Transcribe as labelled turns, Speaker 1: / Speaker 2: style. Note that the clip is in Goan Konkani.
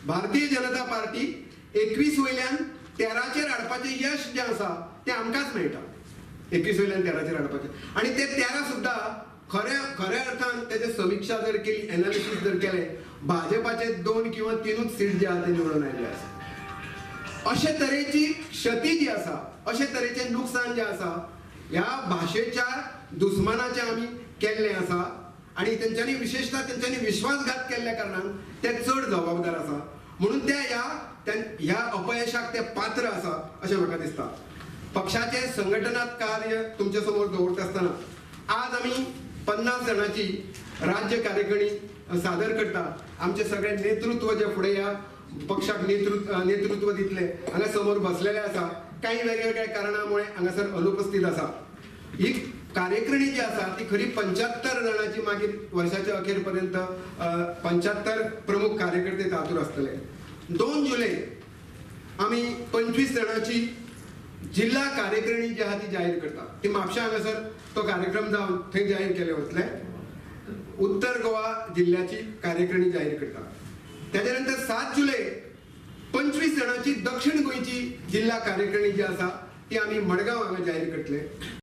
Speaker 1: भारतीय जनता पार्टी 21 वयल्यान 13चेर हाडपाचें यश जें आसा तें आमकांच मेळटा. 21 वयल्यान 13चेर हाडपाचें आनी ते 13 सुद्दां खऱ्या अर्थान तेजे समिक्षा जर केली, एनालिसीस जर केलें, भाजपाचे 2 किंवा 3 सीट जे आहा ते निवडून आयिल्ले आसा. अशे तरेची क्षती जी आसा, अशे तरेचें नुकसान जें आसा ह्या भाशेच्या दुस्मानाचें आमी केल्लें आसा आनी तेंच्यांनी विशेशतः तेंच्यांनी विश्वासघात केल्ल्या कारणान ते चड जबाबदार आसा. म्हणून त्या ह्या अपयशाक ते पात्र आसा अशें म्हाका दिसता. पक्षाचें संघटनात्मक कार्य तुमच्या समोर दवरता आसतना आज आमी 50 जाणांची राज्य कार्यकारिणी सादर करता. आमचे सगळे नेतृत्व जे फुडें ह्या पक्षाक नेतृत्व दितले हांगा समोर बसलेले आसा. काही वेगवेगळ्या कारणामुळे हांगासर अनुपस्थित आसा. ही कार्यकारिणी जी आसा ती खरी 75 जाणांची मागीर वर्षाच्या अखेर पर्यंत 75 प्रमुख कार्यकर्ते तातूंत आसतले. 2 जुलय आमी 25 जाणांची जिल्हा कार्यकारिणी जी आहा ती जाहीर करता. ती म्हापशा हांगासर तो कार्यक्रम जावन थंय जाहीर केले वतले. उत्तर गोवा जिल्ह्याची कार्यकारिणी जाहीर करता. त्याच्या नंतर 7 जुलय 25 जाणांची दक्षिण गोंयची जिल्हा कार्यकारिणी जी आसा ती आमी मडगांव हांगा जाहीर करतले.